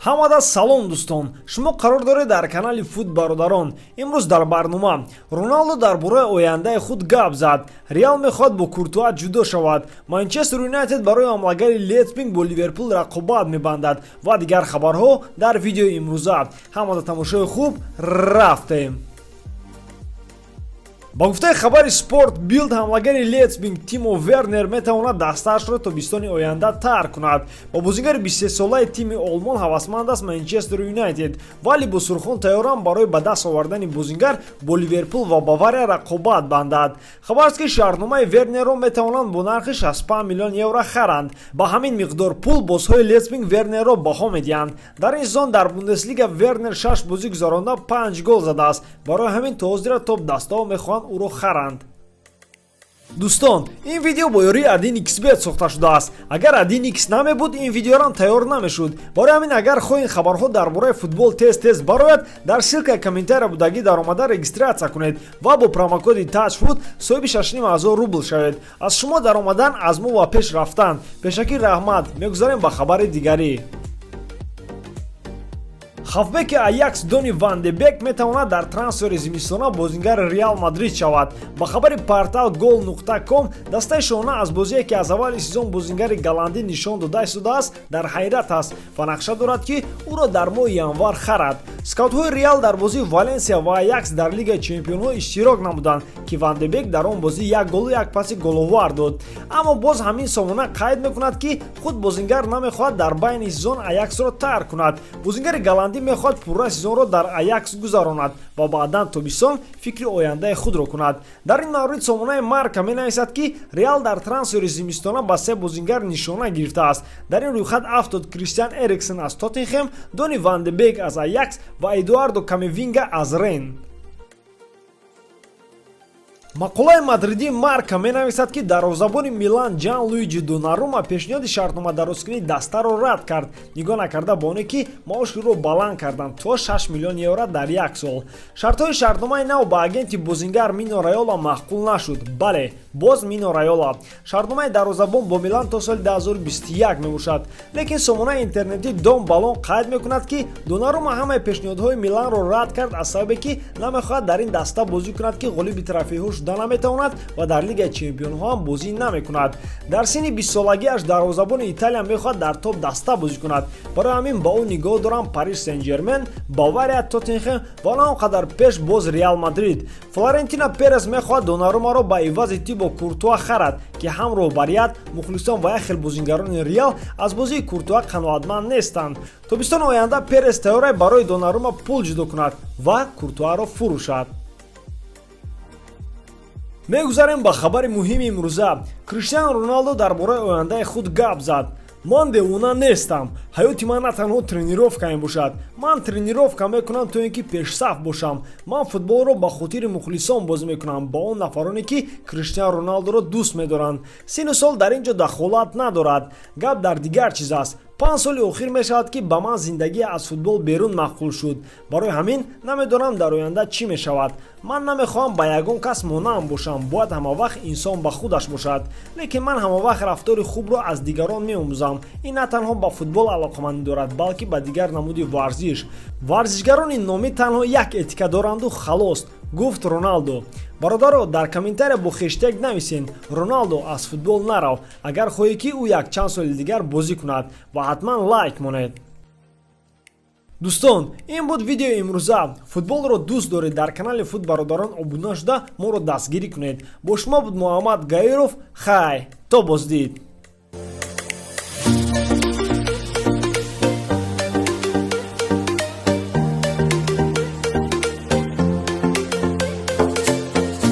Ҳамада салом, дӯстон! Шумо қарор доред дар канали Фут Бародарон. Имрӯз дар барнома: Роналдо дар бораи ояндаи худ гап зад, Реал мехоҳад бо Куртуа ҷудо шавад, Манчестер Юнайтед барои ҳамлагари Лейпсиг бо Ливерпул рақобат мебандад ва дигар хабарҳо дар видеои имрӯза. Ҳамада тамошои хуб, рафтем! Ба гуфтаи хабари Спорт Билд, ҳамлагари Лейпсиг Тимо Вернер метавонад дастаашро тобистони оянда тарк кунад. Ба бозигари 23-солаи тими олмон ҳавасманд аст Манчестер Юнайтед, вале босурхон тайёранд барои ба даст овардани бозингар бо Ливерпул ва Бавария рақобат бандад. Хабар аст, ки шартномаи Вернерро метавонанд бо нархи 65 миллион евро харанд. Ба ҳамин миқдор пул бозҳои Лейпсиг Вернерро баҳо медиҳанд. Дар ин сезон дар Бундеслига Вернер шаш бозӣ гузаронда, панҷ гол задааст. Барои ҳамин то ҳозира топ дастаҳо мехоҳанд ӯро харанд. Дӯстон, ин видео бо ёрии 1xBet сохта шудааст. Агар 1x намебуд, ин видеорам тайёр намешуд. Барои ҳамин, агар хоҳед хабарҳо дар бораи футбол тез тез барояд, дар ссылка и комментария будагӣ даромада регистрация кунед ва бо промокоди TAJFOOT соҳиби 6500 рубл шавед. Аз шумо даромадан, аз мо ва пеш рафтан. Пешакӣ раҳмат. Мегузарем ба хабари дигарӣ. Хавбеки Аякс Дони Ван де Бек метавонад дар трансфери зимистона бозингари Реал Мадрид шавад. Ба хабари портал Гол.ком, дастаи шоҳона аз бозие, ки аз аввали сезон бозингари голландӣ нишон дода истодааст, дар ҳайрат аст ва нақша дорад, ки ӯро дар моҳи январ харад. Скаутҳои Реал дар бозии Валенсия ва Аякс дар Лигаи чемпионҳо иштирок намуданд, ки Ван де Бек дар он бозӣ як голу як паси головар дод. Аммо боз ҳамин сомона қайд мекунад, ки худ бозингар намехоҳад дар байни сезон Аяксро тарк кунад. Бозингари голландӣ мехоҳад пурра сезонро дар Аякс гузаронад ва баъдан тобистон фикри ояндаи худро кунад. Дар ин маврид сомонаи Марка менависад, ки Реал дар трансфери зимистона ба се бозингар нишона гирифтааст. Дар ин рӯйхат афтод Кристиан Эриксон аз Тоттенхем, Дони Ван де Бек аз Аякс ва Эдуардо Камавинга аз Рен. Мақолаи мадридӣ Марка менависад, ки дарвозабони Милан Ҷан Луиҷи Донарума пешниҳоди шартномадарозкунии дастаро рад кард, нигоҳ накарда ба оне ки маоши ӯро баланд карданд то 6 миллион евро дар як сол. Шартҳои шартномаи нав ба агенти бозингар Мино Райола маъқул нашуд. Бале, боз Мино Райола. Шартномаи дарвозабон бо Милан то соли 2021 мебошад, лекин сомонаи интернетӣ Дон Балон қайд мекунад, ки Донарума ҳамаи пешниҳодҳои Миланро рад кард, аз сабабе ки намехоҳад дар ин даста бозӣ кунад, ки ғолиби трофейҳо шуда наметавонад ва дар Лигаи чемпионҳо ҳам бозӣ намекунад. Дар синни бистсолагиаш дарвозабони Италия мехоҳад дар топ даста бозӣ кунад. Барои ҳамин ба ӯ нигоҳ доранд Париж Сен Жермен, Бавария, Тоттенхем ва на он қадар пеш боз Реал Мадрид. Флорентино Перес мехоҳад Донарумаро ба ивази Тибо Куртуа харад, ки ҳам роҳбарият, мухлисон ва як хел бозингарони Реал аз бозии Куртуа қаноатманд нестанд. Тобистони оянда Перес тайёрай барои Донарума пул ҷудо кунад ва Куртуаро фурӯшад. Мегузарем ба хабари муҳими имрӯза. Криштиану Роналдо дар бораи ояндаи худ гап зад. «Ман девона нестам. Ҳаёти ман на танҳо тренировка мебошад. Ман тренировка мекунам, то ин ки пешсаф бошам. Ман футболро ба хотири мухлисон бозӣ мекунам, ба он нафароне, ки Криштиану Роналдоро дӯст медоранд. Синну сол дар ин ҷо дахолат надорад, гап дар дигар чиз аст. 5 соли охир мешавад, ки ба ман зиндагӣ аз футбол берун маъқул шуд. Барои ҳамин намедонам, дар оянда чӣ мешавад. Ман намехоҳам ба ягон кас монанд бошам. Бояд ҳамавақт инсон ба худаш бошад, лекин ман ҳамавақт рафтори хубро аз дигарон меомӯзам. Ин на танҳо ба футбол алоқамандӣ дорад, балки ба дигар намуди варзиш. Варзишгарони номӣ танҳо як этика доранду халос», гуфт Роналдо. Бародаро, дар комментария бо хештег нависен «Роналдо, аз футбол нарав», агар хоҳӣ, ки ӯ якчанд соли дигар бозӣ кунад, ва ҳатман лайк монед. Дӯстон, ин буд видеои имрӯза. Футболро дӯст доред, дар канали Фут Бародарон обуна шуда, моро дастгирӣ кунед. Бо шумо буд Муҳаммад Гаиров. Хай, то боздид.